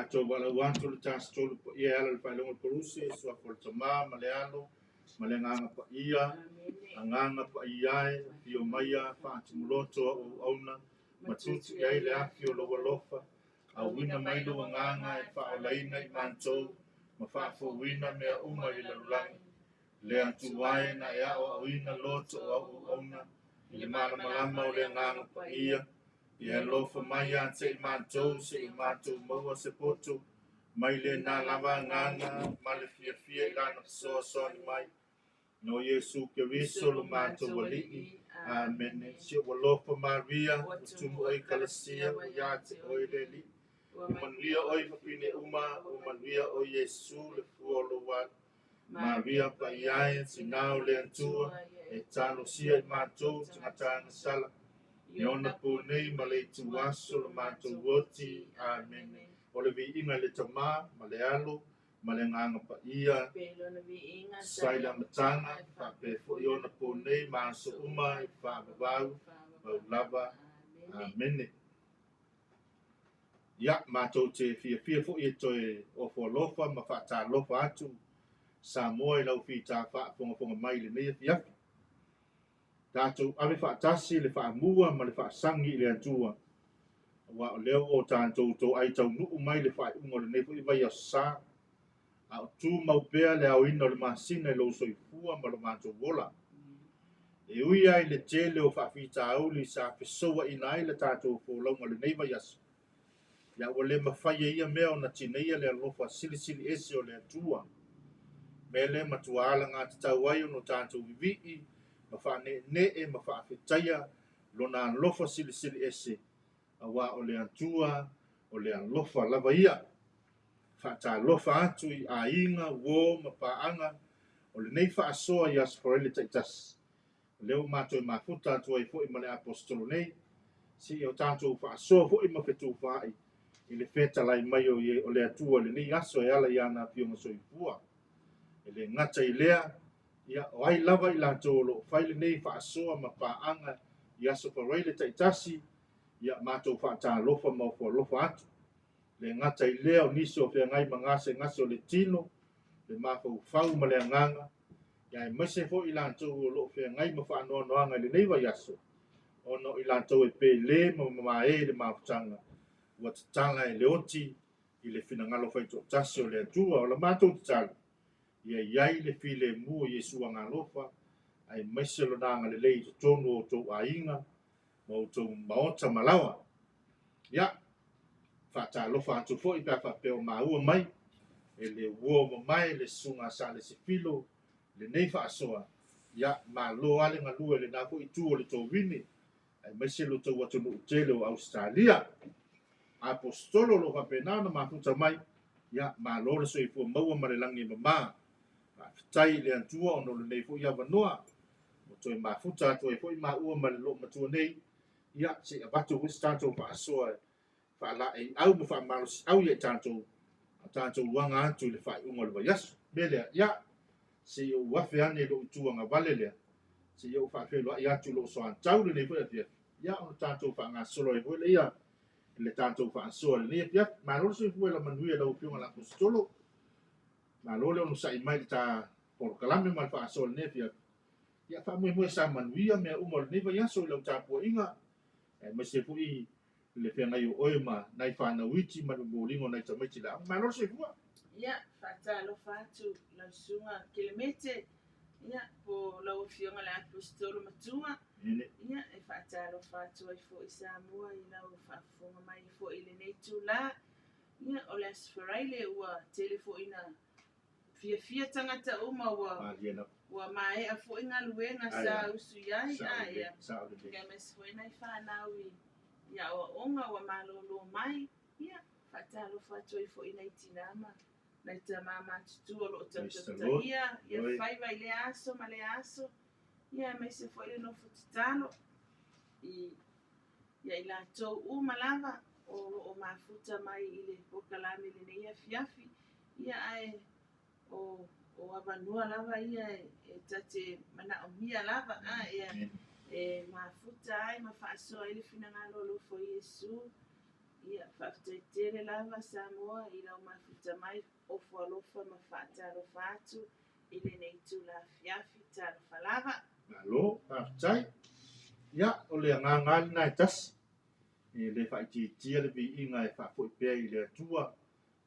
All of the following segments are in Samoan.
Tatou valaau atu le Tasitolu Paia e ala i le faailoga o le Koluse, Suafa o le Tama ma le Alo ma le Agaga Paia. Agaga Paia e, afio maia, faatumuloto au auauna, ma tuutuu i ai le afi o lou alofa. Auina mai lou Agaga e faaolaina i matou ma faafouina mea uma i le lalolagi. Le Atua e, na e aoaoina loto o au auauna i le malamalama o le Agaga Paia, Ia alofa mai ia te i matou seia matou maua se poto mai lena lava agaga ma le fiafia i Lana fesoasoani mai. No Iesu Keriso lo matou Alii. Amene. Si ou alofa Maria, ua tumu ai Kalasia, ua ia te oe le Alii. Ua manuia oe i fafine uma, ua manuia oe Iesu le fua o lou alo. Maria Paia e, Tina o le Atua, e talosia i matou tagata agasala, i ona po nei ma le ituaso o le matou oti. Amene. O le viiga i le Tama ma le Alo ma le Agaga Paia, sa i le amataga, faapea foi ona po nei ma aso uma i faavavau vau lava. Amene. Ia, matou te fiafia foi e toe ofo alofa ma faatalofa atu Samoa i lau fita faafogafoga mai i lenei afiafi. Tatou ave faatasi le faamua ma le faasagi i le Atua, aua o lea ua tatou toai taunuu mai le faaiuga o lenei foi vaiaso sa, a o tumau pea le aoina o le masina i lou soifua ma lo matou ola. E ui lava i le tele o faafitauli sa fesouaina ai le tatou folauga i lenei vaiaso, ia ua le mafai e ia mea ona tineia le alofa silisili ese o le Atua. Mea lea matua alagatatau ai ona o tatou vivii ma faaneenee ma faafetaia lona alofa silisili ese, aua o le Atua o le alofa lava ia. Faatalofa atu i aiga, uo ma paaga o lenei faasoa i Aso Faraile taitasi. O lea ua matou mafuta atu ai foi ma le Aposetolo nei, seia o tatou faasoa foi ma fetufaai i le fetalai mai o le Atua i lenei aso e ala i ana Afioga Soifua. E le gata i lea, ia, o ai lava i latou o lo o fai lenei faasoa ma paaga i Aso Faraile taitasi, ia matou faatalofa ma ofo alofa atu. Le gata i lea o nisi o feagai ma gasegase o le tino, le mafaufau ma le agaga, ia aemaise foi i latou o lo o feagai ma faanoanoaga i lenei vaiaso, ona o i latou e pele ma mamae i le mafutaga, ua tatala e le oti i le finagalo faitoatasi o le Atua. O la matou tatalo, ia i ai le filemu o Iesu Agalofa, aemaise lona agalelei i totonu o outou aiga ma outou maota ma laoa. Ia, faatalofa atu foi pe a faapea o maua mai e le uo mamae le susuga a Salesi Filo lenei faasoa. Ia, malo lava le galue i lena foi itu o le tovine, aemaise lo outou atunuu tele o Ausetalia. Aposetolo o lo o faapena ona mafuta mai, ia, malo le soifua maua ma le lagi e mama. Faafetai i le Atua ona o lenei foi avanoa ua toe mafuta atu ai foi maua ma le loomatua nei, ia, se i avatu foi se tatou faasoa e faalaeiau ma faamalosiau ia i tatou, a tatou aga atu i le faaiuga o le vaiaso. O le mea lea, ia, se i ou afe ane i lou itu agavale lea, se i ou faafeiloai atu i lou soatau lenei foi afiafi, ia, ona tatou faagasolo ai foi lea i le tatou faasoa i lenei afiafi. Malo le soifua i la manuia i lau Afioga i le Aposetolo. Malo le onosai mai i le ta polokalame ma le faasoa i lenei afiafi. Ia faamoemoe sa manuia mea uma o lenei vaiaso i lau tapuaiga, aemaise foi le feagai o oe ma nai fanau iti ma le momoliga o nai tamaiti i le aoga. Malo le soifua! Ia, faatalofa atu lau Susuga Kelemete, ia, po o lau Afioga i le Aposetolo Matua. Ia, e faatalofa atu ai foi Samoa i lau faafofoga mai foi i lenei itula. Ia, o le Aso Faraile ua tele foi ina fiafia tagata uma ua ua maea foi galuega sa usu i ai, a ia, aemaise foi nai fanau i i aoaoga ua malolo mai. Ia, faatalofa atu ai foi i nai tinã ma nai tamā matutua o lo o tautautaia ia faiva i lea aso ma lea aso, ia aemaise foi le nofo tatalo i ia i latou uma lava o lo o mafuta mai i le polokalame i lenei afiafi, ia ae o o avanoa lava ia e ta te manaomia lava a ia e mafuta ai ma faasoa ai le finagalo o alofa o Iesu. Ia, faafetai tele lava Samoa i lau mafuta mai, ofo alofa ma faatalofa atu i lenei itula afiafi. Talofa lava. Malo, faafetai. Ia, o le agaga lava lena e tasi, e le faaitiitia le viiga e faafoi pea i le Atua,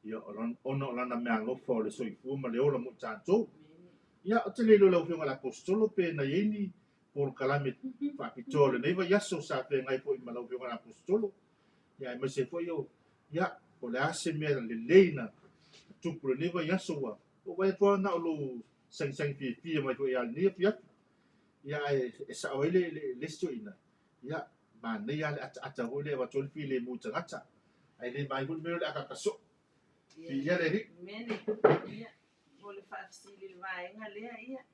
ia, ona o Lana meaalofa o le soifua ma le ola mo i tatou. Ia, ou te le iloa i lau Afioga i le Aposetolo pe na i ai ni polokalame faapitoa o lenei vaiaso sa feagai foi ma lau Afioga i le Aposetolo, ia, aemaise foi o, ia, po o le a se mea lelei na tupu i lenei vaiaso ua ou vaai atu lava na o lou sagisagi fiafia mai foi lava i lenei afiafi. Ia, ae e sao ai le, le, le isi toeaina, ia, manaia lava le ataata foi lea e avatu ai le filemu i tagata, ae le manaia foi le mea lea o le akaaka soo. Viia le Alii. Amene. Ia, mo le faafesili i le vaega lea, ia,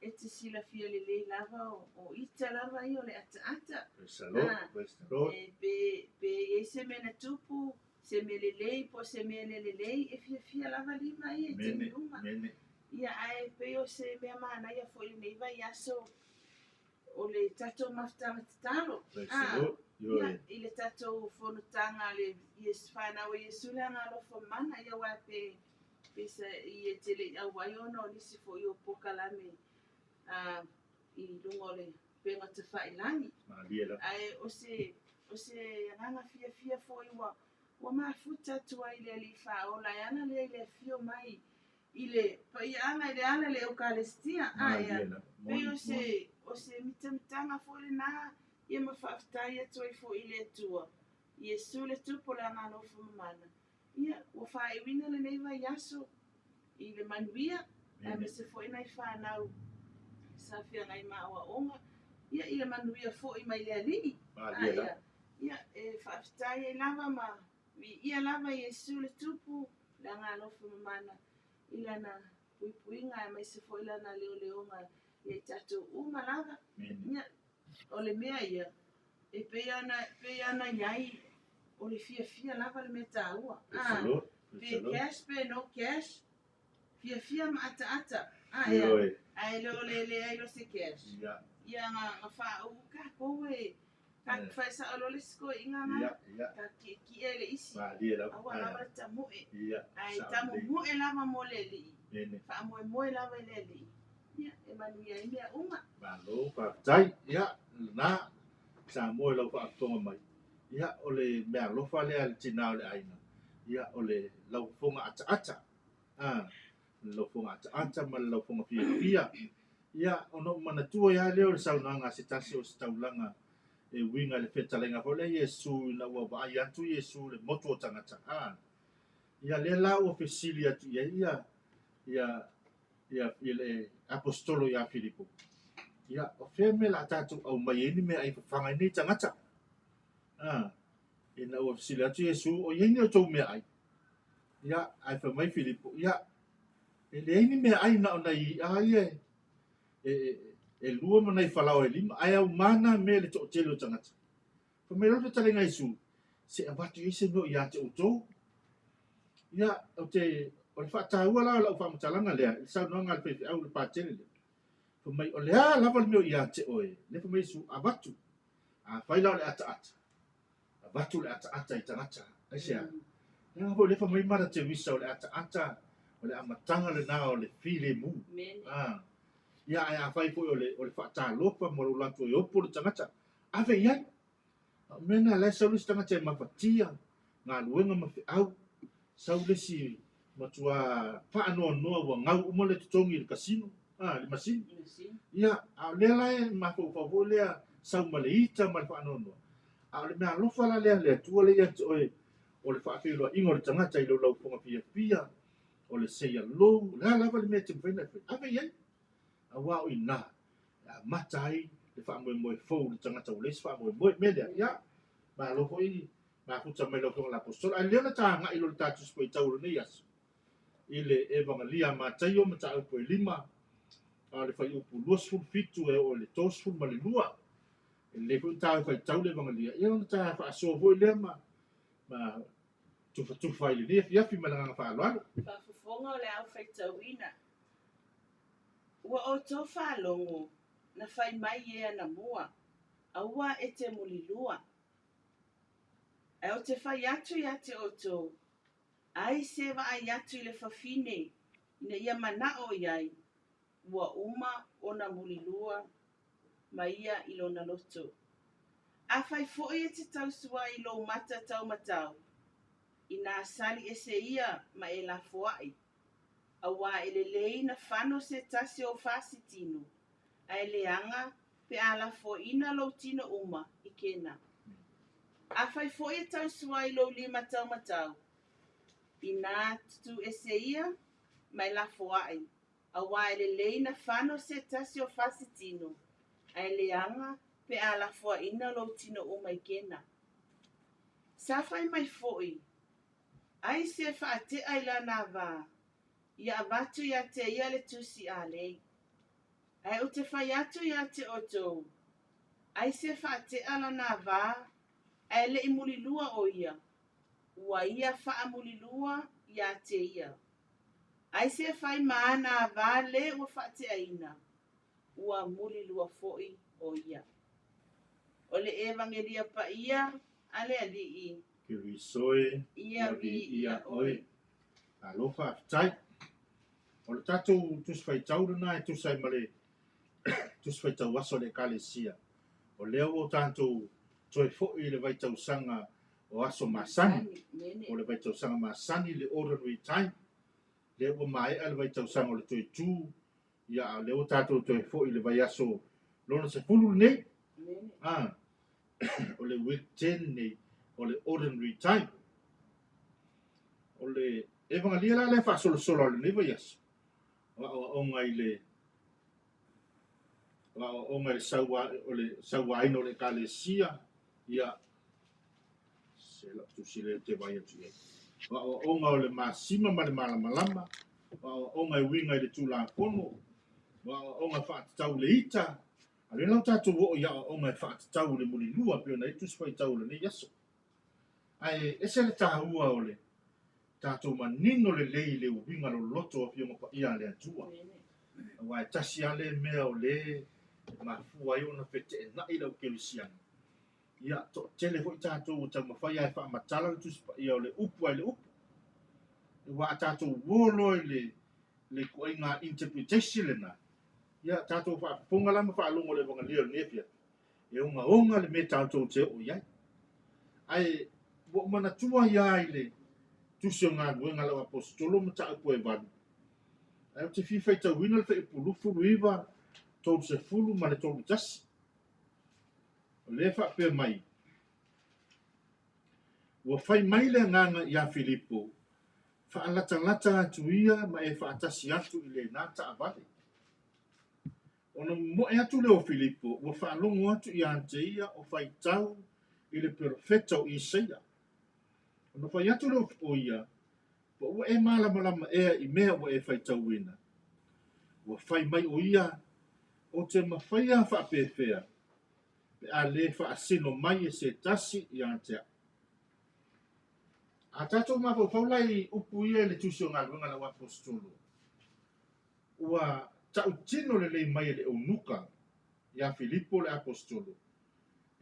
e te silafia lelei lava o, o ita lava ia o le ataata. Praise the Lord, praise the Lord. E, pe, pe i ai se mea na tupu, se mea lelei po o se mea le lelei, e fiafia lava lima ia i taimi uma. Amene. Ia, ae pei o se mea manaia foi i lenei vaiaso, o le tatou mafutaga tatalo. Praise the Lord. Ia, i le tatou fonotaga a le Iesu, fanau a Iesu le Agaalofa Mana, ia aua pe, pe sa, i e te le i auai ona o nisi foi o polokalame a, i luga o le upega tafailagi. Malie lava. Ae o se, o se agaga fiafia foi ua, ua mafuta atu ai le Alii Faaola e ala lea i le afio mai i le paiaaga i le ala i le Eukalesitia. A ea, pei o se, o se mitamitaga foi lena, ia ma faafetai atu ai foi i le Atua, Iesu le Tupu o le Agaalofa Mamana, ia, ua faaiuina lenei vaiaso i le manuia, aemaise foi nai fanau sa feagai ma aoaoga, ia, i le manuia foi mai le Alii. A ea, ia, e faafetai ai lava ma Viia lava Iesu le Tupu, le Agaalofa Mamana, i Lana puipuiga aemaise foi Lana leoleoga ia i tatou uma lava. Ia, o le mea ia, e pei ona, pei ona i ai, o le fiafia lava le mea taua. Ah, pe cash pe no cash, fiafia ma ataata. Ah, ea, ae le o le leai loa se cash. Ia, ga, ga faauu tatou e, Ka fai sao loa le isi toeaiina na, ka kiekie le isi, aua lava le tamoe, ae tamomoe lava mo le Alii, faamoemoe lava i le Alii, ia, e manuia ai mea uma. Malo faafetai. Ia, lena, Samoa i lau faafofoga mai, ia, o le meaalofa lea a le tina o le aiga, ia, o le laufofoga ataata, a, le laufofoga ataata ma le laufofoga fiafia. Ia, ona ou manatua ai lava lea o le saunoaga a se tasi o se taulaga e uiga i le fetalaiga foi lea a Iesu ina ua vaai atu Iesu i le motu o tagata. A, ia lea la ua fesili atu i ai ia, ia, ia, ia le aposetolo ia Filipo, ia, o fea mea o le a tatou aumai ai ni meaai e fafaga ai nei tagata? A, ina ua fesili atu Iesu, o i ai ni outou meaai? Ia, ae fai mai Filipo, ia, e leai ni meaai na o nai i'a ia e, e, e lua ma nai falaoa e lima, ae auma na mea i le toatele o tagata. Fai mai loa le fetalaiga a Iesu, se avatu i ai se mea o ia te outou. Ia, ou te, o le faataua la o lau faamatalaga lea, i le saunoaga a le faifeau i le patele lea. Fai mai, o le a lava le mea o ia te oe, lea fai mai Iesu, avatu. Afai la o le ataata, avatu le ataata i tagata. Aisea? Leaga foi lea fai mai Mara Teresa o le ataata, o le amataga lena o le filemu. Ah. Ia, ae afai foi o le, o le faatalofa ma lou latou e opo le tagata, ave i ai. A o mea na la e sau le isi tagata e mafatia, galuega ma feau, sau le isi matua faanoanoa ua gau uma le totogi i le kasino, ah, le masini. Ia, a o lea la e mafaufau foi lea sau ma le ita ma le faanoanoa. A o le mea alofa la lea a le Atua lea ia te oe, o le faafeiloaiga o le tagata i lou laufofoga fiafia, o le say hello, o le a lava le mea e te mafai ona e fai, ave i ai. Aua o i ina e amata ai le faamoemoe fou i le tagata ua leai se faamoemoe. O le mea lea, ia, malo foi mafuta mai lau Afioga i le Aposetolo. Ae lelei ona ta agai loa i le ta Tusi Faitau o lenei aso, i le Evangelia a Mataio, mataupu e 5, a o le fuaiupu 27 e oo i le 32. E lelei foi ona ta faitau le Evangelia, ia ona ta faasoa foi lea ma, ma tufatufa ai i lenei afiafi ma le agaga faaaloalo. Faafofoga o le ao faitauina. Ua outou faalogo na fai mai e anamua, aua e te mulilua. Ae ou te fai atu ia te outou, ai se vaai atu i le fafine ina ia manao i ai, ua uma ona mulilua ma ia i lona loto. Afai foi e te tausuai i lou mata taumatau, inā sali ese ia ma e lafoai, auā e lelei na fano se tasi o fasitino, ae leaga pe a lafoaina lou tino uma i kena. Afai foi e tausuai i lou lima taumatau, inā tutu ese ia ma e lafoai, auā e lelei na fano se tasi o fasitino, ae leaga pe a lafoaina lou tino uma i kena. Sa fai mai foi, Ai se faatea i lana ava, ia avatu ia te ia le tusi alei. Ae ou te fai atu ia te outou, ai se faatea lana ava, ae le i mulilua o ia, ua ia faamulilua ia te ia. Ai se fai ma ana ava le ua faateaina, ua mulilua foi o ia. O le Evagelia Paia a le Alii. Keriso e, Ia viia oe. Malo faafetai. O le tatou Tusi Faitau lena e tusa ai ma le Tusi Faitau Aso a le Ekalesia. O lea ua tatou toe foi i le vaitausaga o aso masani, o le vaitausaga masani, le ordinary time. Lea ua maea le vaitausaga o le toe tu, ia a o lea ua tatou toe foi i le vaiaso lona 10 lenei. Ah, o le week 10 lenei, o le ordinary time. O le Evangelia la lea faasolosolo a lenei vaiaso, o aoaoga i le o aoaoga i le saua, o le sauaina o le Ekalesia, ia, se lau tusi lea te vai atu i ai. O aoaoga o le masima ma le malamalama, o aoaoga e uiga i le Tulafono, o aoaoga faatatau i le ita, a o lea la ua tatou oo i aoaoga e faatatau i le mulilua, pei ona i ai Tusi Faitau o lenei aso. Ae ese le taua o le tatou manino lelei i le uiga loloto o Afioga Paia a le Atua. Aua e tasi lava le mea o lea e mafua ai ona feteenai le au kerisiano. Ia, toatele foi tatou ua taumafai lava e faamatala le Tusi Paia o le upu lava i le upu. Aua a tatou uo loa i le le ituaiga interpretation lena, ia tatou faafofoga la ma faalogo i le Evangelia o lenei afiafi, e ogaoga le mea tatou te oo i ai. Ae ua ou manatua ai lava i le Tusi o Galuega a lau Aposetolo mataupu e 8, ae ou te fia faitauina le fuaiupu 29, 30 ma le 31. O lea e faapea mai, Ua fai mai le Agaga ia Filipo, faalatalata atu ia ma e faatasi atu i lena taavale. Ona momoe atu lea o Filipo, ua faalogo atu ia te ia o faitau i le perofeta o Isaia. Ona fai atu lea o ia, Po ua e malamalama ea i mea ua e faitauina? Ua fai mai o ia, Ou te mafaia faapefea, pe a le faasino mai e se tasi ia te au. A tatou mafaufau la i upu ia i le Tusi o Galuega a lau Aposetolo, ua tautino lelei mai e le eunuka ia Filipo le Aposetolo,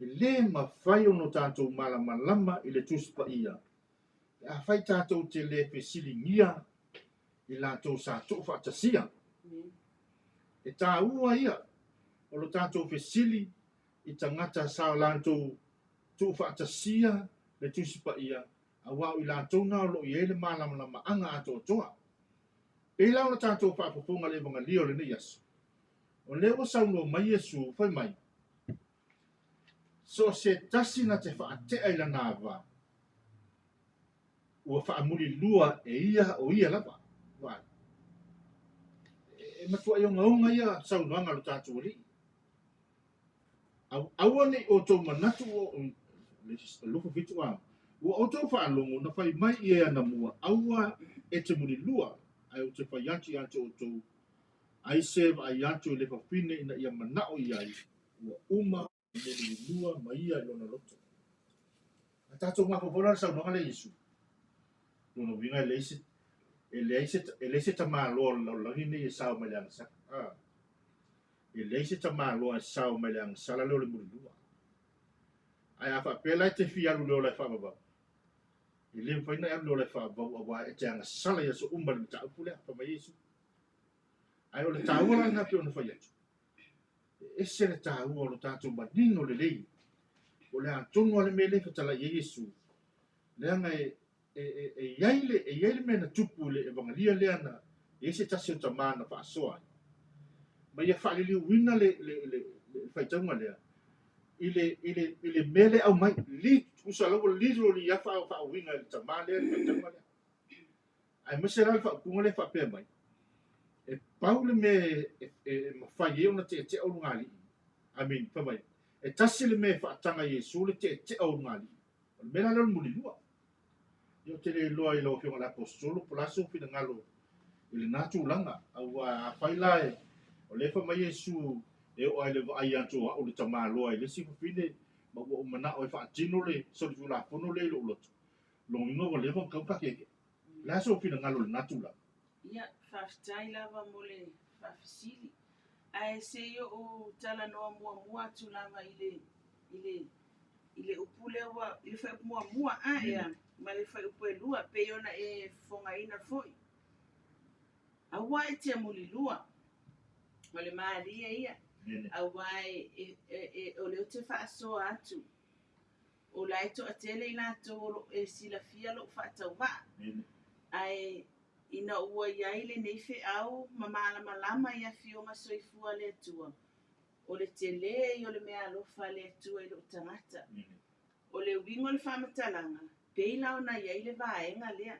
e le mafai ona tatou malamalama i le Tusi Paia pe afai tatou te le fesiligia i latou sa tuufaatasia. E taua ia o lo tatou fesili i tagata sa latou tuufaatasia le Tusi Paia, auā o i latou na o lo o i ai le malamalamaaga atoatoa. Pei la ona tatou faafofoga i le Evangelia o lenei aso, o lea ua saunoa mai Iesu, fai mai, So o se tasi na te faatea i lana ava, ua faamulilua e ia o ia lava. Vaai. E matuai ogaoga ia saunoaga a lo tatou Alii. Aua ne i outou manatu o 27 a ua outou faalogo na fai mai i e anamua, aua e te mulilua, ae ou te fai atu ia te outou, ai se vaai atu i le fafine ina ia manao i ai, ua uma ona mulilua ma ia i lona loto. A tatou mafaufau la i le saunoaga lea a Iesu, lona uiga e leai se e leai se e leai se tamaloa o le lalolagi lenei e sao mai le agasala. Ah. E leai se tamaloa e sao mai le agasala lea o le mulilua. Ae a faapea la e te fia alu i le ola e faavavau, E le mafai ona e alu i le ola e faavavau auā e te agasala i aso uma i le mataupu lea, fai mai Iesu. Ae o le taua la lena pei ona fai atu, e ese le taua o lo tatou manino lelei, o le a tonu lava le mea lea e fetalai i ai Iesu, leaga e, e, e, e i ai le, e i ai le mea na tupu i le evagalia lea na i ai se tasi o tama na faasoa ai, ma ia faaliliuina le, le, le, le faitauga lea i le, i le, i le mea lea aumai, li, tusa lava literally ia faauiga e le tama lea le faitauga lea. Aemaise la le faaupuga lea e faapea mai, e pau le mea e, e, e mafai ai ona teetea ulugalii, I mean, fai mai, e tasi le mea e faataga i Iesu le teetea o ulugalii, o le mea la lea o le mulilua. Ia ou te le iloa i lau Afioga i le Aposetolo po o le a sou finagalo i lena tulaga, aua afai la e, o lea e fai mai Iesu e oo lava i le vaai atu o au le tamaloa i le isi fafine, ma ua ou manao e faatino le solitulafono lea i lou loto, lona uiga ua leva ona tatau ona ta keke'e. O le a sou finagalo i lena tulaga? Ia, faafetai lava mo le faafesili. Ae se i ou talanoa muamua atu lava i le, i le, i le upu lea ua, i le fuaiupu muamua a ea, ma le fuaiupu e lua, pei ona e fofogaina foi. Aua e te mulilua, o le malie ia, aua e, e, e, o lea ou te faasoa atu O la e toatele i latou o lo o e silafia lou faatauvaa. Ae ina ua i ai lenei feau ma malamalama i afioga soifua a le Atua, o le tele ia o le meaalofa a le Atua i lou tagata. O le uiga o le faamatalaga, pei la ona i ai le vaega lea,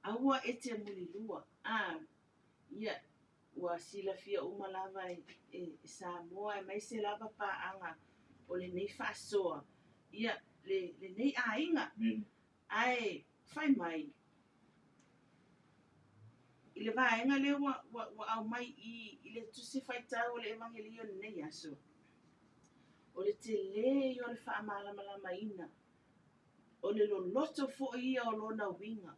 Aua e te mulilua. A, ia, ua silafia uma lava e, e Samoa aemaise lava paaga o lenei faasoa, ia, le, lenei aiga. Ae fai mai, i le vaega lea ua, ua, ua aumai i, i le Tusi Faitau o le Evangelio i lenei aso, o le tele ia o le faamalamalamaina o le loloto foi ia o lona uiga,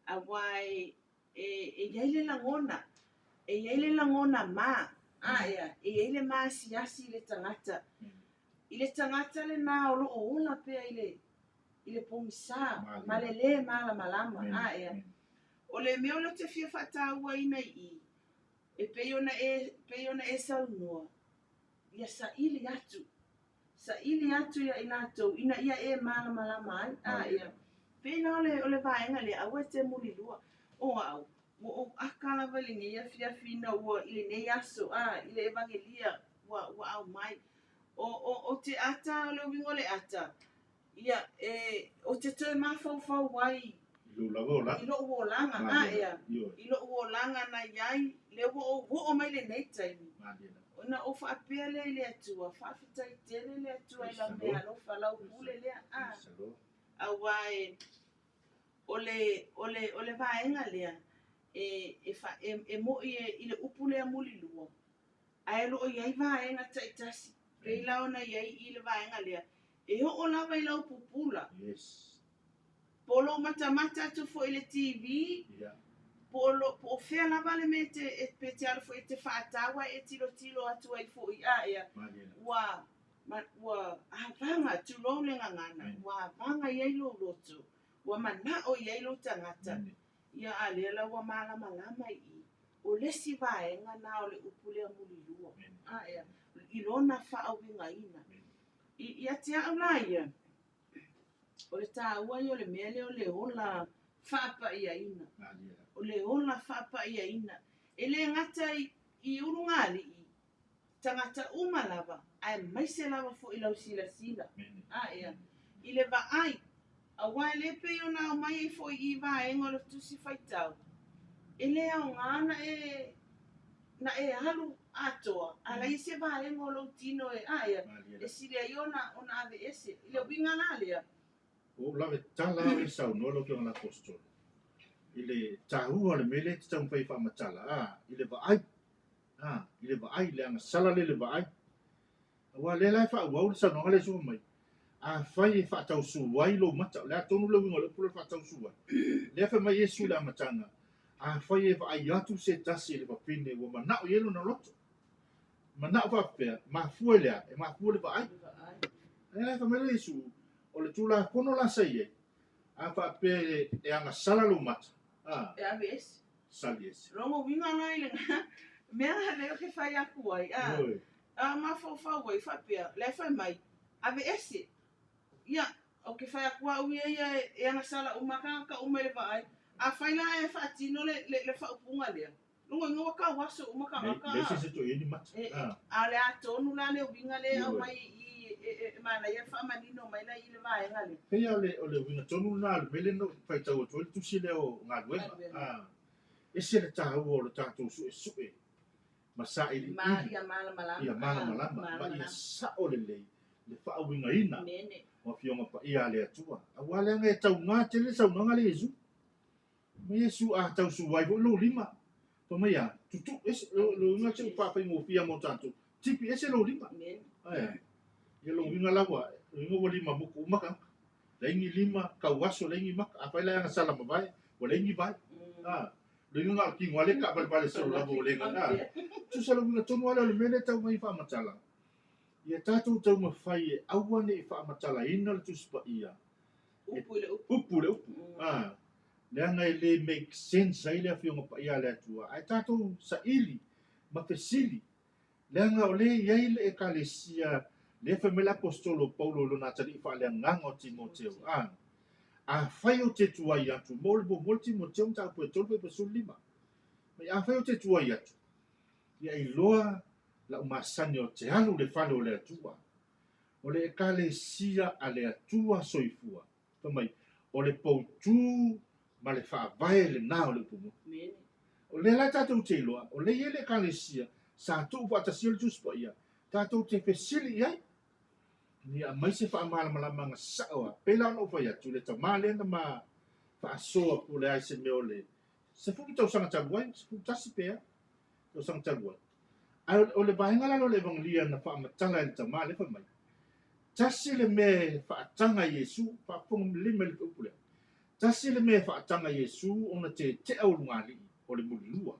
aua e, e, e i ai le lagona, e i ai le lagona ma, a ea, e i ai le maasiasi i le tagata, i le tagata lena o lo o ola pea i le, i le pogisa ma le lē malamalama, a ea. O le mea o lea ou te fia faatauaina i i, e pei ona e, pei ona e saunoa, ia saili atu Saili atu ia i latou ina ia e malamalama ai. A ia. Pei la o le, o le vaega lea, aua e te mulilua. O au, ua ou aka lava i lenei afiafi ina ua, i lenei aso, a, i le Evagelia ua, ua aumai. O, o, o te ata, o le uiga o le ata, ia, e, ou te toe mafaufau ai I lou lava olaga. I lou olaga, a ea, i lou olaga na i ai, lea ua ou oo mai lenei taimi. Ona ou faapea lea i le Atua, Faafetai tele le Atua i lau meaalofa, lau pule lea, a, aua e, o le, o le, o le vaega lea, e, e, fa, e, e mo'i e, i le upu lea mulilua, ae o lo o i ai vaega taitasi, pei la ona i ai i le vaega lea, e oo lava i lau pupula. Yes. Po o lou matamata atu foi i le TV, yeah. po o, lo, po o fea lava le mea te, e, pe te alu foi e te faatau ai e tilotilo atu ai foi a ea, ua, ma, ua avaga, tulou le gagana, ua avaga i ai lou loto, ua manao i ai lou tagata, ia a lea la ua malamalama i i. O le isi vaega na o le upu lea mulilua, a ea, i lona faauigaina. I, ia te au la ia, o le taua ia o le mea lea o le ola faapaiaina. O le ola faapaiaina. E le gata i, i ulugalii, tagata uma lava, aemaise lava foi i lau silasila. A ea, i le vaai, aua e le pei ona aumai ai foi i vaega o le Tusi Faitau, e le aoga na e, na e alu atoa, a leai se vaega o lou tino e, a ea, e sili ai ona, ona aveese. I le uiga la lea. Ua ou lave tala au e saunoa lau Afioga i le Aposetolo i le taua o le mea lea e te taumafai e faamatala, a, i le vaai. A, i le vaai, le agasala lea i le vaai. Aua o lea la e faaauau le saunoaga lea e sufa mai, afai e faatausu ai lou mata, o le a tonu le uiga o le upu lea faatausu ai? Lea fai mai Iesu i le amataga, afai e vaai atu se tasi i le fafine ua manao i ai lona loto, manao faapefea, mafua i le a? E mafua i le vaai. Lea la e fai mai le Iesu, o le Tulafono la sa i ai, A faapea e agasala lou mata, a. E ave ese. Sali ese. Lona uiga la i lena mea lea ou te fai atu ai, a. Ioe. A mafaufau ai faapea, la e fai mai, ave ese. Ia, ou te fai atu au ia ia e agasala uma tagata uma i le vaai. Afai la e faatino le, le, le faaupuga lea, lona uiga ua tauaso uma tagata. Leai se isi e toe i ai ni mata. A o le a tonu la le uiga lea e aumai i i, e manaia le faamanino mai la i le vaega lea. Pei lava o le uiga tonu lena o le mea lea na ou faitau atu ai le tusi lea o Galuega. E ese le taua o le tatou suesue ma sailiili. Ia malamalama. Ia malamalama ma ia sao lelei le faauigaina o Afioga Paia a le Atua. Aua leaga e tauga tele le saunoaga a le Iesu. Ma Iesu a tau sua ai foi lou lima, fai mai a, tutuu ese, lo uiga se upu faafaigofie mo tatou, tipi ese lou lima. Ae a? Ia lou uiga lava, uiga ua lima muku uma tagata. Leai ni lima, kau aso, leai ni maka. Afai la e agasala ma vae, ua leai ni vae. A, lo uiga na o le tino lava lea e taavalevale solo lava ua le gaga. Tusa le uiga tonu lava lea o le mea lea e tau mai i faamatala, ia tatou taumafai e aua ne i faamatalaina le Tusi Paia, Upu i le upu. Upu i le upu. Ah, leaga e le make sense ai le Afioga Paia a le Atua. Ae tatou saili ma fesili, leaga o lea e i ai le Ekalesia, lea fai mai le Aposetolo o Paulo i lona atalii faaleagaga o Timoteo, ah, afai ou te tuai atu, mo le muamua le Timoteo mataupu e 3 fuaiupu 15. Mai afai ou te tuai atu, ia iloa lau masani ou te alu i le fale o le Atua. O le Ekalesia a le Atua Soifua, fai mai, o le poutū ma le faavae lena o le upu moni. O lea la tatou te iloa, o lea e i ai le Ekalesia sa tuufaatasia le Tusi Paia, tatou te fesili i ai, ina ia aumai se faamalamalamaga sao lava. Pei la ona ou fai atu, le tama lea na ma faasoa po o le a i se mea o le 10 tausaga talu ai, 11 pe a tausaga talu ai. Ae o le vaega la lea o le Evangelia na faamatala e le tama lea fai mai, tasi le mea e faataga i Iesu, faafofoga lelei mai le upu lea, tasi le mea e faataga i Iesu ona tetea ulugalii o le mulilua.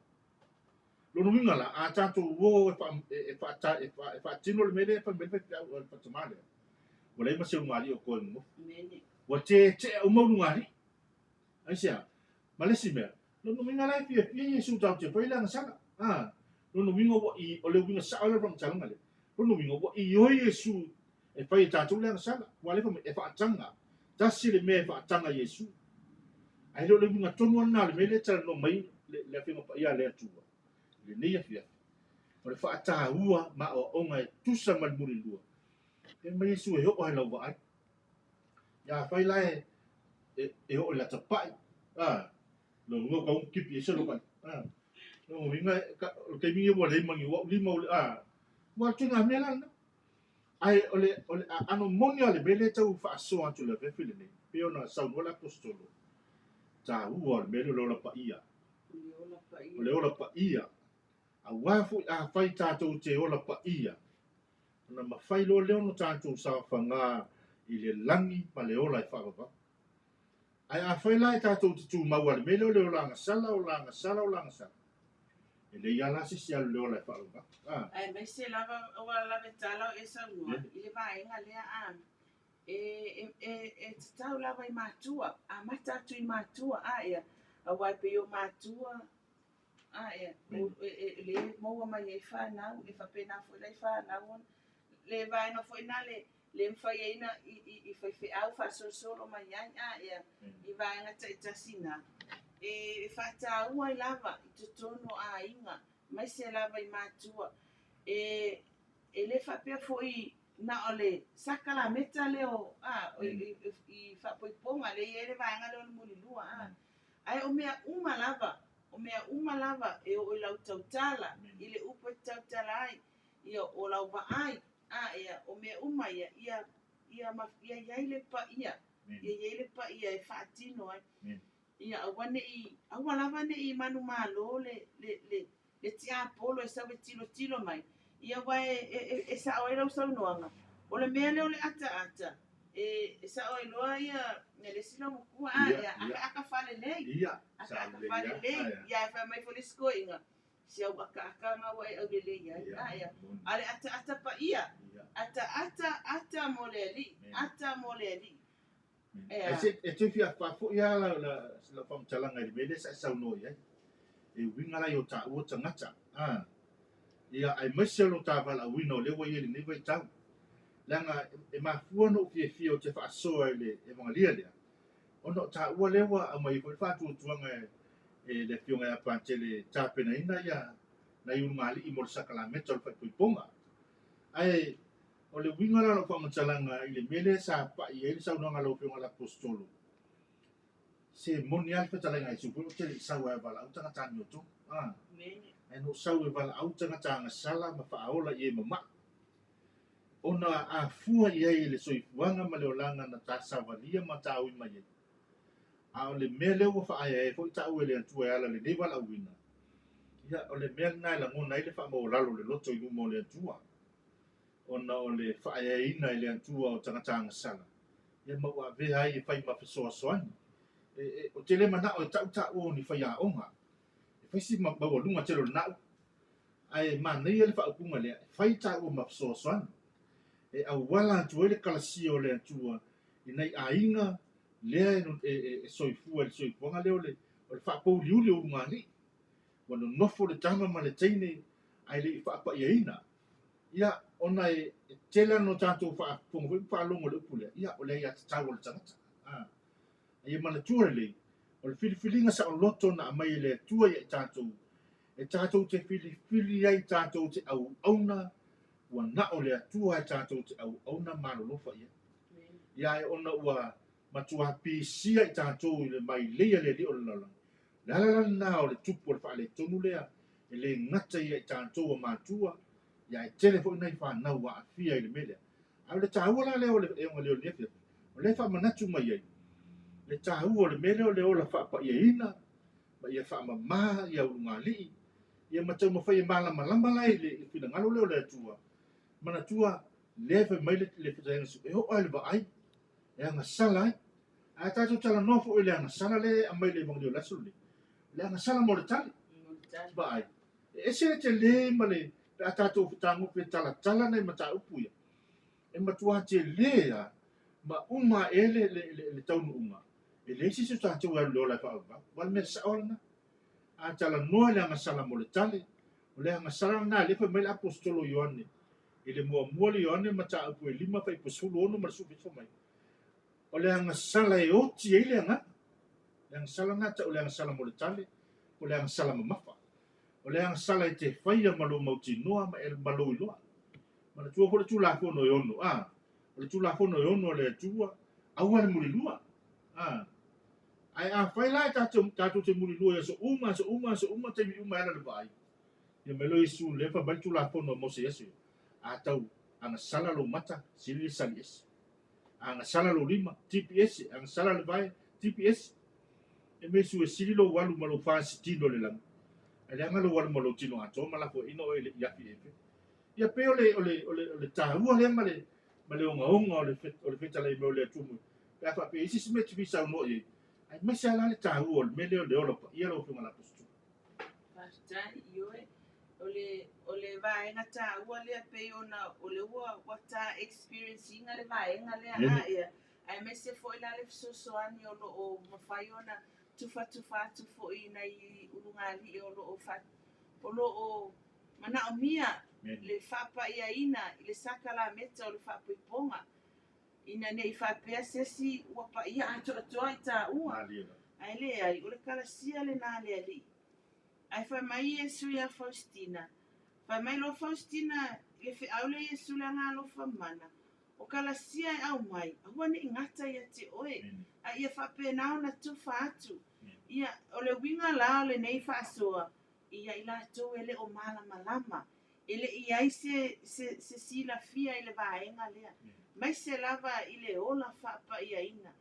Lona uiga la, a tatou o e faatino le mea lea e fai mai le faifeau a le tama lea, ua leai ma se ulugalii o toe nonofo. Ua tetea uma ulugalii. Aisea? Ma le isi mea, lona uiga la e fiafia Iesu tatou te fai le agasala. A, lona uiga ua i, o le uiga sao lea o le faamatalaga lea. Lona uiga ua ioe Iesu e fai e tatou le agasala. Ua le fai mai, e faataga. Tasi le mea e faataga Iesu. Ae le o le uiga tonu lava lena o le mea lea e talanoa mai le, le Afioga Paia a le Atua i lenei afiafi. O le faataua ma aoaoga e tusa ma le mulilua. Fai mai Iesu e oo lava i lau vaai. Ia afai la e, e, e oo i lata pai, a, lo ngo ka un kipi ese lo kai. A, lo winga ka o ke mingi ua le mangi ua lima o a, ua tu ngā mea la na. Ai o le o le ano moni a le mele tau faasoa atu le afiafi lenei. Pei ona saunoa le apostolo. Taua o le mele o le ola paia. O le ola paia. Aua foi afai tatou te ola paia, ona mafai loa lea ona tatou saofaga i le lagi ma le ola e faavavau. Ae afai la e tatou te tumau a le mea lea o le ola agasala, ola agasala, ola agasala, e leai lava la se isi alu i le ola e faavavau. A. Aemaise lava ua lavetala o e saunoa i le vaega lea a e, e, e, e tatau lava i matua, amata atu i matua, a ea, aua e pei o matua A ea, e, le maua mai ai fanau, e faapena foi la i fanau ona, le vaega foi na le, le mafai ai na i, i, i faifeau faasolosolo mai ai, a ea, i vaega taitasi na, e, e faataua ai lava i totonu o aiga, aemaise lava i matua, e, e le faapea foi na o le sakalameta lea o, a, i, i, i faapoipoga lea e i ai le vaega lea o le mulilua, a, Ae o mea uma lava, o mea uma lava e oo i lau tautala, i le upu e te tautala ai, ia, o lau vaai, a, ia, o mea uma ia, ia, ia, ia i ai le paia, ia i ai le paia e faatino ai. Ia, aua ne i, aua lava ne i manumalo le, le, le, le tiapolo e sau e tilotilo mai, ia aua e, e, e, e sao ai lau saunoaga, o le mea lea o le ataata, e, e sao ai loa ia, ia le isi laumatua, a, ia, akaaka faalelei, akaaka faalelei, ia e fai mai foi le isi toeaiina, si au akaaka na ua e aulelei ai, a, ia, a o le ataata paia, ataata, ata mo le Alii, ata mo le Alii. Ae se e toe fia faafoi lava lau faamatalaga i le mea lea sa e saunoa i ai. E uiga la i o taua tagata, a, ia, aemaise o lo ta valaauina o lea ua i ai i lenei vaitau. Leaga e mafua ona ou fiafia ou te faasoa i le Evagelia lea, ona o taua lea ua aumai ai foi le faatuatuaga e le Afioga ia Patele e tapenaina ia nai ulugalii mo le sakalameta o le faaipoipoga. Ae o le uiga la o lau faamatalaga i le mea lea sa pai ai le saunoaga a lau Afioga i le Aposetolo, se moni lava le fetalaiga a Iesu foi ou te le i sau ai e valaau tagata amiotonu. Ah, ae na ou sau e valaau tagata agasala ma faaola i e mama'i. Ona a fua i ai i le soifuaga ma le olaga na ta savalia ma ta ui mai ai, a o le mea lea ua faaeaea foi taua e le Atua e ala i lenei valaauina, ia, o le mea lena e lagona ai le faamaualalo o le loto i luma o le Atua, ona o le faaeaeaina e le Atua o tagata agasala, ia ma ua avea ai e fai ma fesoasoani. E, e, ou te le manao e tau taua o ni faiaoga, e fai si maualuga tele o lena upu, Ae manaia le faaupuga lea, e fai taua ma fesoasoani, e auala atu ai le kalasia o le Atua i nai aiga lea e soifua i le soifuaga lea o le faapouliuli o ulugalii. Ua nonofo le tama ma le teine ae le i faapaiaina. Ia, ona e tele lava ona tatou faafofoga foi ma faalogo i le upu lea, ia, o le aiatatau a le tagata. A ia manatua lelei, o le filifiliga saoloto na aumai e le Atua ia i tatou, e tatou te filifili ai tatou te auauna, ua na o le Atua e tatou te auauna ma alolofa i ai. Ia ae ona ua matua pisia i tatou i le mailei a le Alii o le lalolagi, o le ala la lena o le tupu o le faaletonu lea, e le gata ia i tatou a matua, ia ae tele foi nai fanau ua aafia i le mea lea. A o le taua la lea o le Eugalio i lenei afiafi, o lea e faamanatu mai ai le taua o le mea lea o le ola faapaiaina, ma ia faamama ia ulugalii, ia ma taumafai e malamalama la i le finagalo lea o le Atua. Manatua, lea e fai mai le fetalaiga e oo lava i le vaai, e agasala ai. Ae tatou talanoa foi i le agasala lea e aumai i le Eugalio o le aso lenei, le agasala mo le tali. Vaai, e ese le tele ma le, pe a tatou fetagofi e talatala nai mataupu ia, e matua tele lava ma uma ae le taunuuga, e leai se isi o tatou e alu i le ola e faavavau. Aua o le mea sao lena. A talanoa i le agasala mo le tale, o le agasala lena lea fai mai le Aposetolo Ioane i le muamua le Ioane mataupu e 5 fuaiupu 16 ma le 17 fai mai, o le agasala e oti ai le agaga. Le agasala lena tau o le agasala mo le tale, po o le agasala mamafa. O le agasala e te faia ma lou mautinoa ma lou iloa. Manatua foi le Tulafono e ono, a, o le Tulafono e ono a le Atua, aua le mulilua. A, ae afai la e tatou, tatou te mulilua i aso uma, aso uma, aso uma, taimi uma e ala le vaai, ia mai loa Iesu lea fai mai le Tulafono a Mose i aso ia, a tau agasala lou mata, sili le sali ese. A agasala lou lima, tipi ese, agasala le vae, tipi ese. E mea Iesu e sili lou alu ma lou fasitino i le lagi, ae leaga lou alu ma lou tino atoa ma lafoaiina oe i le afi efe. Ia pei o le, o le, o le, o le taua lea ma le, ma le ogaoga o le, o le fetalai mai o le Atua mo, pe a faapea e i ai se isi mea e te fia saunoa i ai, aemaise lava la le taua o le mea lea o le ola paia lau Afioga i le Aposetolo. Faafetai, ioe. O le, o le vaega taua lea pei ona o le ua, ua ta experience ina le vaega lea a ia, aemaise foi la le fesoasoani o lo o mafai ona tufatufa atu foi i nai ulugalii o lo o fa, o lo o manaomia le faapaiaina i le sakalameta o le faapoipoga, ina ne i faapea se isi ua paia atoatoa i taua, ae leai, o le kalasia lena a le Alii. Ae fai mai Iesu iā Faustina, Fai mai loa Faustina i le feau lea Iesu le Agaalofa mana, o kalasia e aumai, aua ne i gata ia te oe, a ia faapena ona tufa atu. Ia, o le uiga la o lenei faasoa, ia i latou e le o malamalama, e le i ai se, se, se silafia i le vaega lea, maise lava i le ola faapaiaina,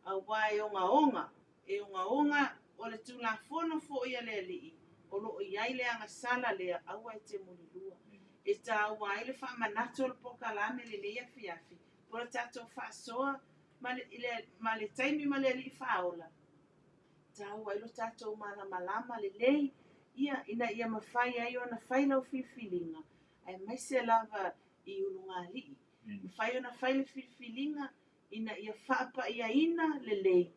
auā e ogaoga, e ogaoga o le Tulafono foi a le Alii, o lo o i ai le agasala lea, aua e te mulilua. E taua ai le faamanatu o le polokalame i lenei afiafi, po o le tatou faasoa ma le, i le, ma le taimi ma le Alii Faaola, Taua ai lo tatou malamalama lelei, ia, ina ia mafai ai ona fai lau filifiliga, aemaise lava i ulugalii. Mafai ona fai le filifiliga ina ia faapa'iaina lelei,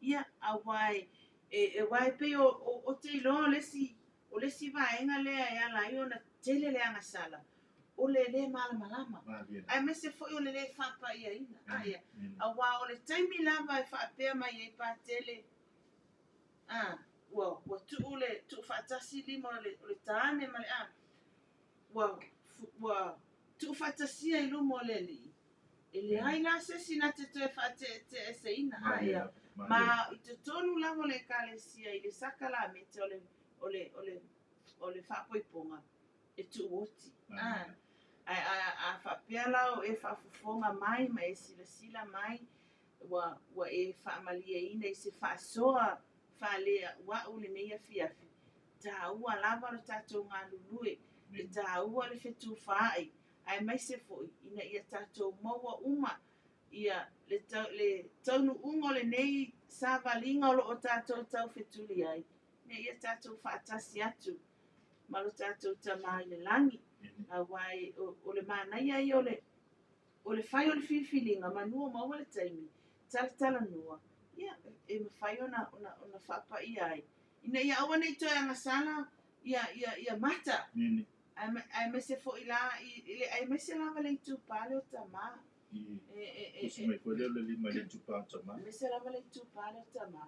ia, auā e, e, aua e pei o, o, ou te iloa o le isi, o le isi vaega lea e ala ai ona tele le agasala, o le lē malamalama, aemaise foi o le lē faapa'iaina. Aia, auā o le taimi lava e faapea mai ai Patele, a, ua, ua tuu le, tuufaatasi lima o le, o le tāne ma le a, ua, ua tuufaatasia i luma o le Alii, E leai la se isi na te toe faateeteeseina, a ia, ma i totonu lava o le Ekalesia i le sakalamete o le, o le, o le, o le faapoipoga, e tuuoti. A, ae a, a faapea la o e faafofoga mai ma e silasila mai, ua, ua e faamalieina i se faasoa faaleauau lenei afiafi, taua lava lo tatou galulue, e taua le fetufaai, aemaise foi ina ia tatou maua uma ia le, le taunuuga o lenei savaliga o lo o tatou taufetuli ai, ina ia tatou faatasi atu ma lo tatou Tama i le lagi. Aua o, o le manaia ia o le, o le fai o le filifiliga, manu o maua le taimi, talatalanoa, ia, e mafai ona, ona, ona faapaia ai, ina ia aua ne i toe agasala ia, ia, ia mata. Aemaise foi la i le aemaise lava le itupa lea o Tamā. Tusi mai foi lea o le lima i le itupa o Tamā. Aemaise lava le itupa lea o Tamā.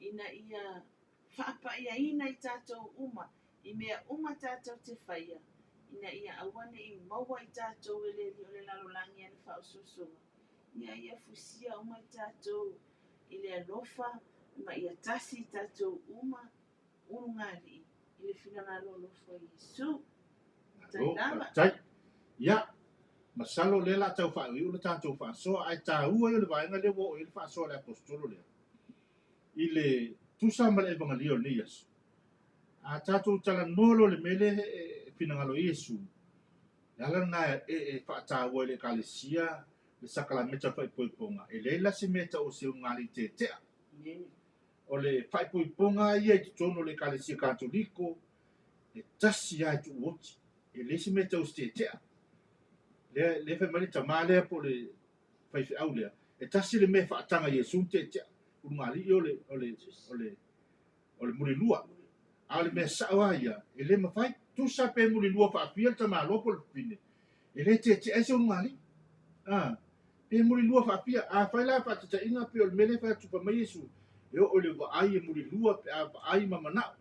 Ina ia faapaiaina i tatou uma, i mea uma tatou te faia, ina ia aua ne i maua i tatou e le alii o le lalolagi ana faaosoosoga. Ia ia fusia uma i tatou i le alofa ma ia tasi i tatou uma ulugalii i le finagalo alofa o Iesu. Tai lava. Tai. Ia, masalo lea la tau faaiuiu le tatou faasoa, ae taua ia o le vaega lea ua oo i ai le faasoa a le Aposetolo lea, i le tusa ma le Evagalia o lenei aso. A tatou talanoa loa i le mea lea e finagalo ai Iesu, le ala lena e, e faataua ai le Ekalesia le sakalameta o le faaipoipoga, e leai la se mea e tau o se ulugalii tetea. O le faaipoipoga ia i totonu o le Ekalesia Katoliko, e tasi lava e tuuoti. E leai se mea e tau se teetea. Lea, lea fai mai le tamā lea po o le faifeau lea, e tasi le mea e faataga i Iesu na teetea, ulugalii o le, o le, o le, o le mulilua. A o le mea sao lava ia, e le mafai. Tusa pe mulilua faafia le tamaloa po o le fafine, e le teetea ai se ulugalii. A, pe mulilua faafia. Afai la faataitaiga pei o le mea lea e fai atu fai mai Iesu, e oo i le vaai e mulilua pe a vaai ma manao.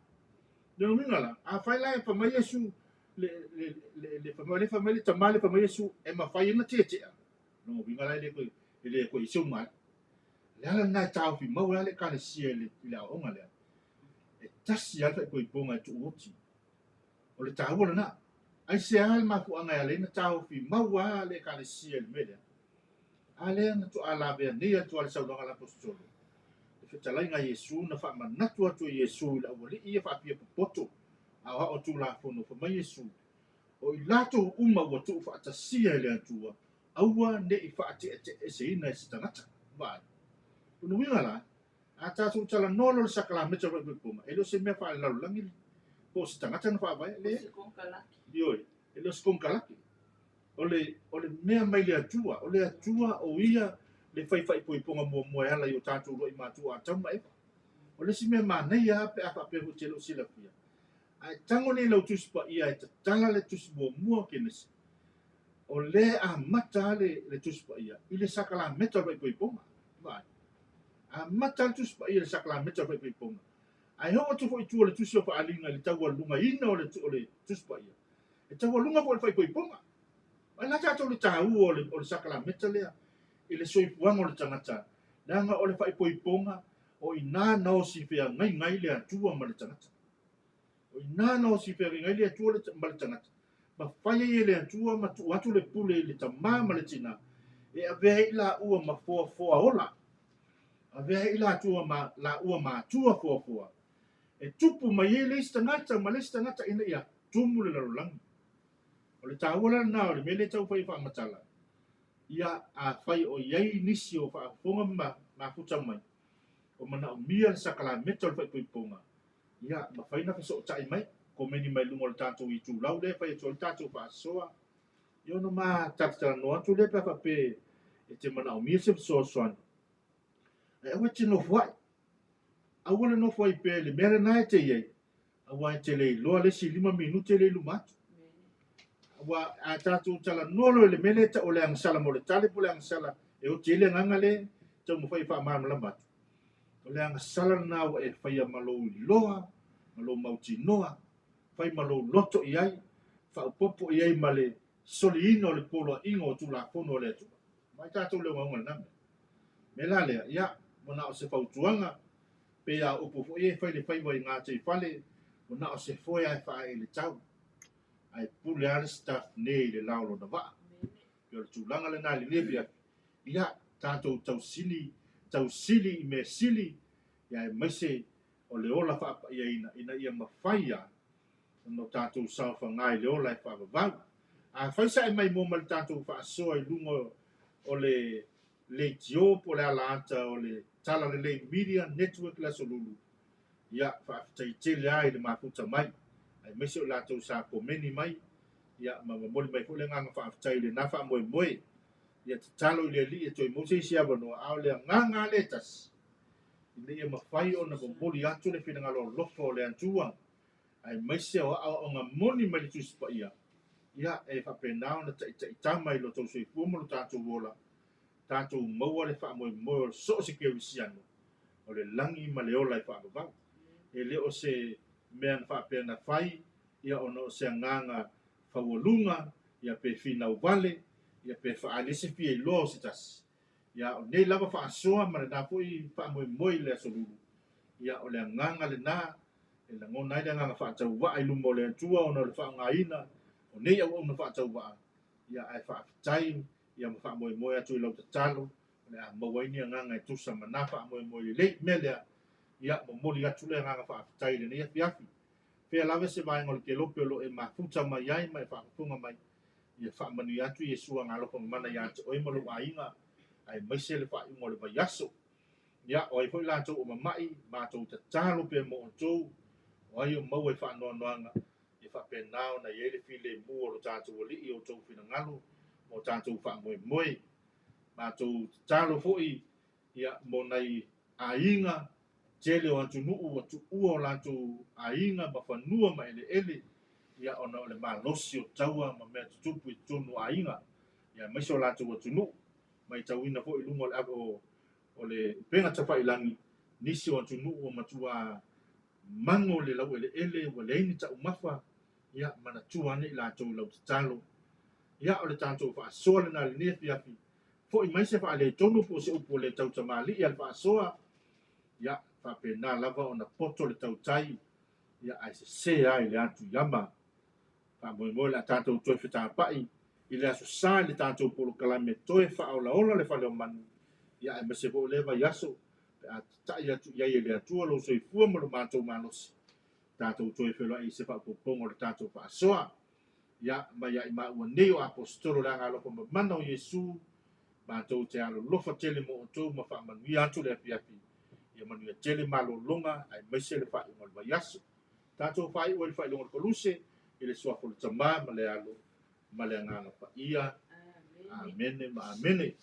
Lona uiga la, afai la e fai mai Iesu, le, le, le, le, fai mai, le fai mai le tama le fai mai Iesu, e mafai ona teetea. Lona uiga la e le koe, e le koe i se ulugalii. Le ala lena e taofi mau ai le Ekalesia i le, i le aoaoga lea. E tasi lava le faaipoipoga e tuuoti. O le taua lena. Aisea le mafuaaga e ala ai ona taofi mau lava le Ekalesia i le mea lea? A lea na toa lavea nei atu lava le saunoaga a le Aposetolo, le fetalaiga a Iesu na faamanatu atu e Iesu i le aualii ia faafia popoto aoao o Tulafono, fai mai Iesu, O i latou uma ua tuufaatasia e le Atua, aua ne i faateeteeseina e se tagata. Vaai. Lona uiga la, a tatou talanoa loa i le sakalameta o le faaipoipoga, e le o se mea faalelalolagi po o se tagata na faavaea, leai. Ioe, e le o se konekarate. O le, o le mea mai le Atua, o le Atua o ia le fai faaipoipoga muamua e ala i o tatou uluai matua Atamu ma Eva. O le isi mea manaia lava pe a faapea foi e te le o silafia, a e tago nei i lau Tusi Paia e tatala le tusi muamua o Kenesi, o lea e amata lava le, le Tusi Paia i le sakalameta o le faaipoipoga. Vaai. Amata lava le Tusi Paia i le sakalameta o le faaipoipoga. Ae oo atu foi i tua o le Tusi o Faaaliga i le taualugaina o le, o le Tusi Paia, e taualuga foi le faaipoipoga. Vaai la tatou i le taua o le, o le sakalameta lea i le soifuaga o le tagata, leaga o le faaipoipoga o i ina na osi feagaiga ai le Atua ma le tagata. O i ina na osi feagaiga ai le Atua ma le tagata, ma fai ai e le Atua ma tuu atu le pule i le tamā ma le tinā, e avea ai i laua ma foafoa ola, avea ai i latua ma laua matua foafoa, e tupu mai ai le isi tagata ma le isi tagata ina ia tumu le lalolagi. O le taua la lena o le mea lea e tau fai e faamatala, ia afai o i ai nisi o faafofoga ma mafuta mai, o manaomia le sakalameta o le faaipoipoga, ia mafai ona fesootai mai, komeni mai luga o le tatou itulau lea e fai atu ai le tatou faasoa, ia ona ma talatalanoa atu lea pe a faapea E te manaomia se fesoasoani, ae aua e te nofo ai. Aua le nofo ai pea i le mea lena e te i ai, aua e te le iloa le isi 5 minute lea i luma atu. Aua a tatou talanoa loa i le mea lea e tau o le agasala mo le tale po o le agasala e oti ai le agaga lea e taumafai e faamalamalama atu, o le agasala lena ua e faia ma lou iloa, ma lou mautinoa, fai ma lou loto i ai, faaopoopo i ai ma le soliina o le poloaiga o Tulafono a le Atua. Vaai tatou le ogaoga i lena mea. Mea la lea, ia, ua na o se fautuaga, pei a upu foi e fai le faiva i gataifale, ua na o se foe lava e faaee i le tau, ae pule lava le staff nei i le la o lona vaa. Pei o le tulaga lena i lenei afiafi, ia, tatou tausili, tausili i mea sili, ia aemaise o le ola faapaiaina ina ia mafai lava ona o tatou saofaga i le ola e faavavau. Afai sa e maimoa ma le tatou faasoa i luga o le leitio po o le alaata o le Talalelei Media Network i le Aso Lulu, ia, faafetai tele lava i le mafuta mai, aemaise o i latou sa komeni mai, ia, ma momoli mai foi le agaga faafetai i lena faamoemoe. Ia tatalo i le Alii e toe maua se isi avanoa, a o le agaga lava lea e tasi, ina ia mafai ona momoli atu le finagalo alofa o le Atua, aemaise o aoaoga moni mai le Tusi Paia, ia, e faapena ona taitaitama i lo outou soifua ma lo tatou ola, tatou maua le faamoemoe o so o se kerisiano, o le lagi ma le ola e faavavau. E le o se mea na faapea na fai, ia, ona o se agaga faualuga, ia, pe finau vale, ia, pe faaali ai se fia iloa o se tasi. Ia, o nei lava faasoa ma lena foi faamoemoe i le Aso Lulu, ia, o le agaga lena e lagona ai le agaga faatauvaa i luma o le Atua ona o le faaaogaina o nei auauna faatauvaa, ia, ae faafetai, ia, ma faamoemoe atu i lau tatalo, o le a maua ai ni agaga e tusa ma na faamoemoe lelei. O le mea lea, ia, momoli atu le agaga faafetai i lenei afiafi. Fea lava se vaega o le kelope o lo o e mafuta mai ai ma e faafofoga mai, ia faamanuia atu Iesu Agaalofa Mamana ia te oe ma lou aiga, aemaise le faaiuga o le vaiaso. Ia, o ai foi latou o mama'i, matou tatalo pea mo outou, o ai o maua i faanoanoaga, ia faapena ona i ai le filemu o lo tatou Alii i outou finagalo ma o tatou faamoemoe. Matou tatalo foi, ia, mo nai aiga tele o atunuu ua tuua o latou aiga ma fanua ma eleele, ia, ona o le malosi o taua ma mea tutupu i totonu o aiga, ia, aemaise o latou atunuu. Matauina foi i luga o le ave o o le upega tafailagi, nisi o atunuu ua matua mago le laueleele, ua leai ni taumafa, ia, manatua ane i latou i lau tatalo. Ia, o le tatou faasoa lena i lenei afiafi. Foi mai se faaletonu po o se upu o le tautamalii a le faasoa, ia, faapena lava ona poto le tautai, ia, ae sese lava i le atu i ama. Faamoemoe o le a tatou toe fetapai i le Aso Sa i le tatou polokalame toe faaolaola le fale o manu, ia aemaise foi o lea vaiaso pe a tatai atu i ai e le Atua lou soifua ma lo matou malosi, tatou toe feiloai i se faaopoopoga o le tatou faasoa. Ia, mai ia i maua nei o Aposetolo le Agaalofa Mamana o Iesu, matou te alolofa tele mo outou ma faamanuia atu le afiafi, ia manuia tele malologa aemaise le faaiuga o le vaiaso. Tatou faaiu ai le faailoga o le Koluse i le suafa o le Tama ma le Alo ma le Agaga Paia. Amene ma amene.